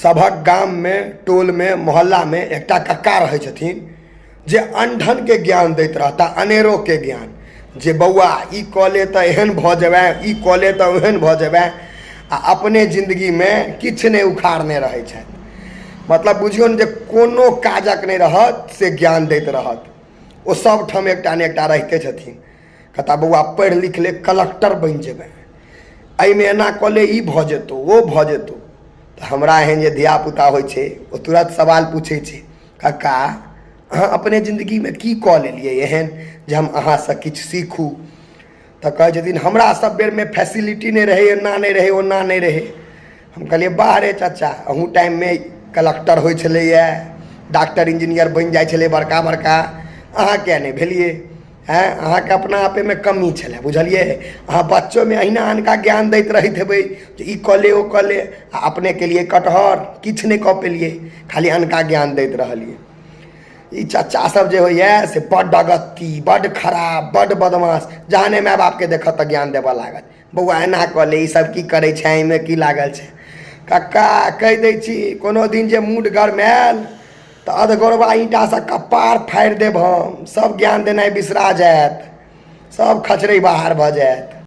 सभक गाममे, टोलमे, मोहल्लामे एकटा कक्का रहै छथिन जे अनढनके ज्ञान दैत रहता, अनेरोके ज्ञान, जे बौआ ई कऽ ले तऽ एहन भऽ जेबै, ई कऽ ले तऽ ओहन भऽ जेबै, आ अपने जिन्दगीमे किछु नहि उखाड़ने रहै छथि। मतलब बुझियौ ने जे कोनो काजक नहि रहत से ज्ञान दैत रहत। ओ सभठाम एकटा ने एकटा रहिते छथिन। कहता बौआ पढ़ि लिख ले, कलक्टर बनि जेबै, एहिमे एना कऽ ले, ई भऽ जेतौ, ओ भऽ जेतौ। तऽ हमरा एहन जे धियापुता होइ छै ओ तुरन्त सवाल पूछै छै, कक्का अहाँ अपने जिन्दगीमे की कऽ लेलियै एहन जे हम अहाँसँ किछु सीखू? तऽ कहै छथिन हमरा सब बेरमे फैसिलिटी नहि रहै, एना नहि रहै, ओना नहि रहै। हम कहलियै वाह रे चाचा, अहूँ टाइममे कलक्टर होइ छलैए, डॉक्टर इंजीनियर बनि जाइ छलै बड़का बड़का, अहाँ किया नहि भेलियै? आँय, अहाँके अपना आपेमे कमी छलै, बुझलियै? अहाँ बच्चोमे अहिना अनका ज्ञान दैत रहैत हेबै जे ई कऽ ले, ओ कऽ ले, आ अपने केलियै कटहर, किछु नहि कऽ पेलियै, खाली अनका ज्ञान दैत रहलियै। ई चचा सब जे होइए से बड्ड अगत्ती, बड्ड खराब, बड्ड बदमाश। जहने माय बापके देखत तऽ ज्ञान देबऽ लागत, बौआ एना कऽ ले, ई सब की करै छै, एहिमे की लागल छै। कक्का कहि दै छी, कोनो दिन जे मूड गरमायल तऽ अधगोरबा ईंटासँ कपार फाड़ि देब हम, सब ज्ञान देनाइ बिसरा जायत, सब खचरै बाहर भऽ जायत।